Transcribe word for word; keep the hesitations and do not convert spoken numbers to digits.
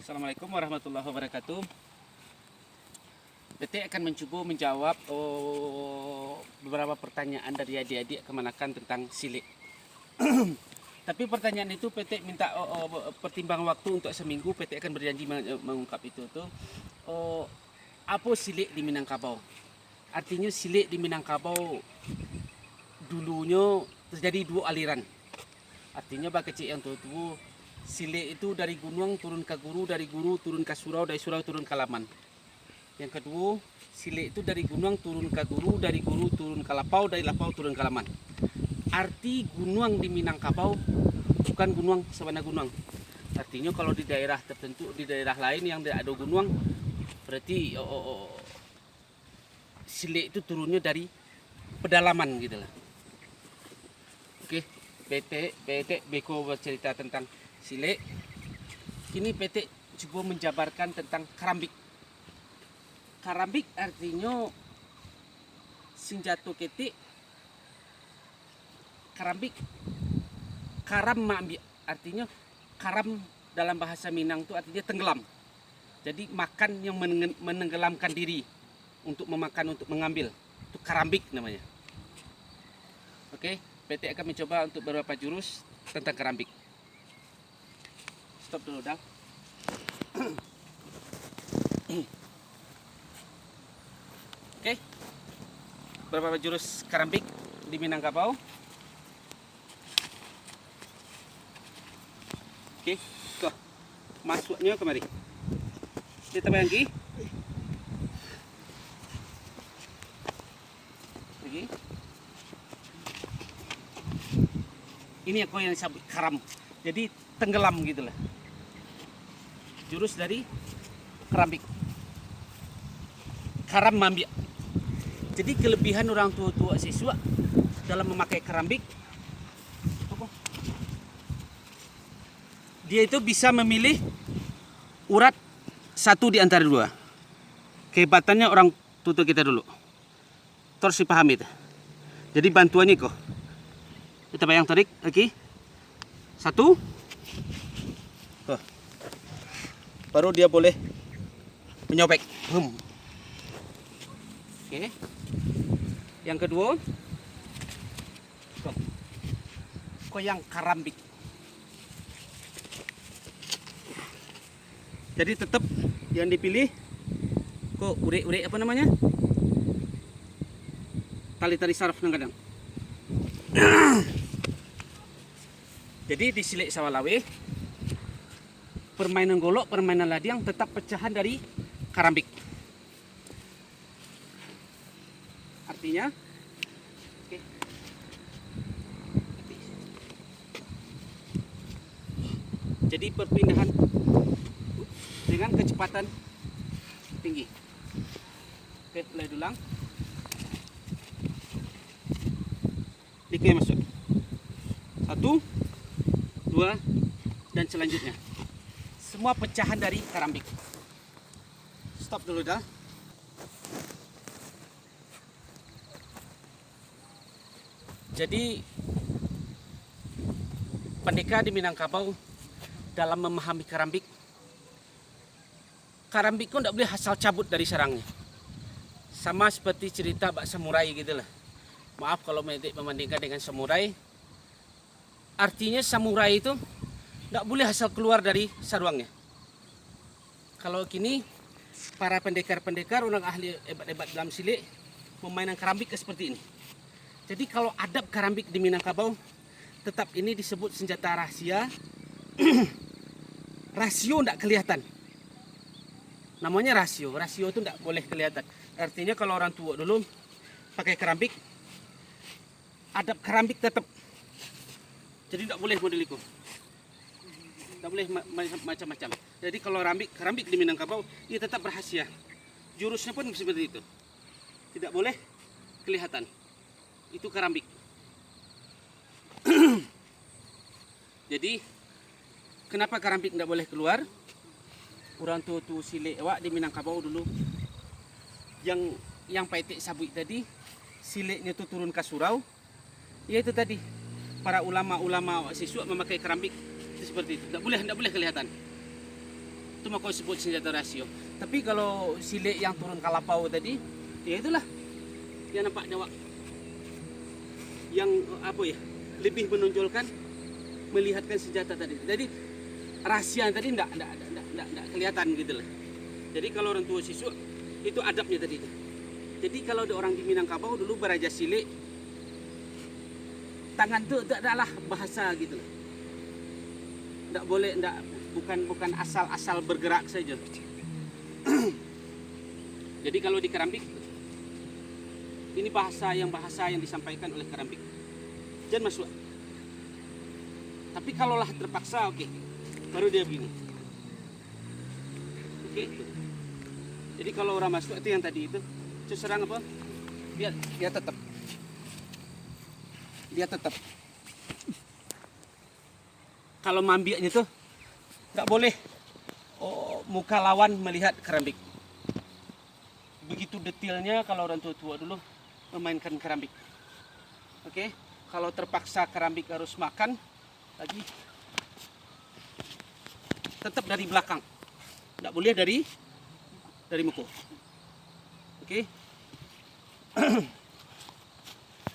Assalamualaikum warahmatullahi wabarakatuh. Petek akan mencubo menjawab, oh, beberapa pertanyaan dari adik-adik kamanakan tentang silek. Tapi pertanyaan itu Petek minta, oh, oh, pertimbang waktu untuk seminggu, Petek akan berjanji meng-, mengungkap itu tu. Oh, apo silek di Minangkabau? Artinyo silek di Minangkabau dulunyo terjadi duo aliran. Artinyo bakecek yang tuo-tuo, silek itu dari gunuang turun ka guru, dari guru turun ka surau, dari surau turun ka laman. Yang kaduo, silek itu dari gunuang turun ka guru, dari guru turun ka lapau, dari lapau turun ka laman. Arti gunuang di Minangkabau bukan gunuang sabana gunuang. Artinyo kalau di daerah tertentu, di daerah lain yang dak ado gunuang, berarti, oh, oh, oh, silek itu turunnyo dari pedalaman gitu lah. Oke, Petek, Petek beko bercerita tentang silek. Kini Petek cubo menjabarkan tentang karambik. Karambik artinyo sinjato ketek, karambik, karam maambiak. Artinyo karam dalam bahasa Minang tu artinyo tenggelam. Jadi makan yang menenge-, menenggelamkan diri untuk memakan, untuk mengambil. Itu karambik namanya. Oke, Petek akan mencoba untuk beberapa jurus tentang karambik. Stop dulu, Dal. Oke. Beberapa jurus karambik di Minangkabau. Oke, tuh. Masuknya kemari. Kita bayangki. Oke. Ini aku yang disebut karam. Jadi tenggelam gitu lah. Jurus dari karambik. Karam maambiak. Jadi kelebihan orang tua-tua sisuak dalam memakai karambik, dia itu bisa memilih urat satu di antara dua. Kehebatannya orang tuto kita dulu. Terus dipahami tu. Jadi bantuannya ko. Kita bayang tarik lagi. Satu. Tuh. Baru dia boleh menyobek. Boom. Oke. Yang kedua. Ko. Ko yang karambik. Jadi tetap yang dipilih ko urek-urek apa namanya? Tali-tali saraf nan gadang. Jadi di silek sawah laweh, permainan golok, permainan ladiang tetap pecahan dari karambik. Artinya, oke. Jadi perpindahan dengan kecepatan tinggi. Oke, mulai dulang. Dikit masuk. Satu, dua, dan selanjutnya. Semua pecahan dari karambik. Stop dulu dah. Jadi, pandeka di Minangkabau dalam memahami karambik, karambik ko ndak boleh asal cabut dari sarangnyo. Sama seperti cerita bak samurai gitu lah. Maaf kalau Metek membandingkan dengan samurai. Artinya samurai itu ndak boleh asal keluar dari saruangnyo. Kalau kini, para pendekar-pendekar, urang ahli hebat-hebat dalam silek, memainan karambik seperti ini. Jadi, kalau adab karambik di Minangkabau, tetap ini disebut senjata rahasia. Rasio ndak kelihatan. Namanya rasio. Rasio tu ndak boleh kelihatan. Artinya, kalau orang tua dulu pakai karambik, adab karambik tetap. Jadi, ndak boleh model itu. Ndak boleh ma-, ma-, macam-macam. Jadi, kalau rambik, karambik di Minangkabau, ia tetap rahasia. Jurusnya pun seperti itu. Tidak boleh kelihatan. Itu karambik. Jadi, kenapa karambik ndak boleh keluar? Urang tuo-tuo silek awak di Minangkabau dulu, yang, yang Paitik sabuik tadi, sileknyo tu turun ka surau, ya itu tadi, para ulama-ulama awak sisuak mamakai karambik itu seperti itu. Ndak boleh, ndak boleh kelihatan. Itu mako disebut senjata rasio. Tapi kalau silek yang turun ka lapau tadi, ya itulah yang nampak di awak. Yang, apa ya, lebih menonjolkan, melihatkan senjata tadi. Jadi rahsia tadi ndak, ndak, ndak, ndak, ndak kelihatan gitu lah. Jadi kalau orang tua sisuak, itu adabnya tadi tu. Jadi kalau ada orang di Minangkabau dulu baraja silek, tangan tu, tu adalah bahasa gitu lah. Ndak boleh, ndak, bukan, bukan asal-asal bergerak saja. Jadi kalau di Karambik, ini bahasa yang, bahasa yang disampaikan oleh Karambik. Jan masuak. Tapi kalau lah terpaksa, oke. Baru dia begini. Oke. Jadi kalau orang masuak itu yang tadi itu, terus terang apa? Dia, dia tetap. Dia tetap. Kalau maambiaknyo tu, ndak boleh, oh, muka lawan melihat karambik. Begitu detailnya kalau orang tua-tua dulu memainkan karambik. Oke, kalau terpaksa karambik harus makan lagi, tetap dari belakang. Ndak boleh dari, dari muko. Oke.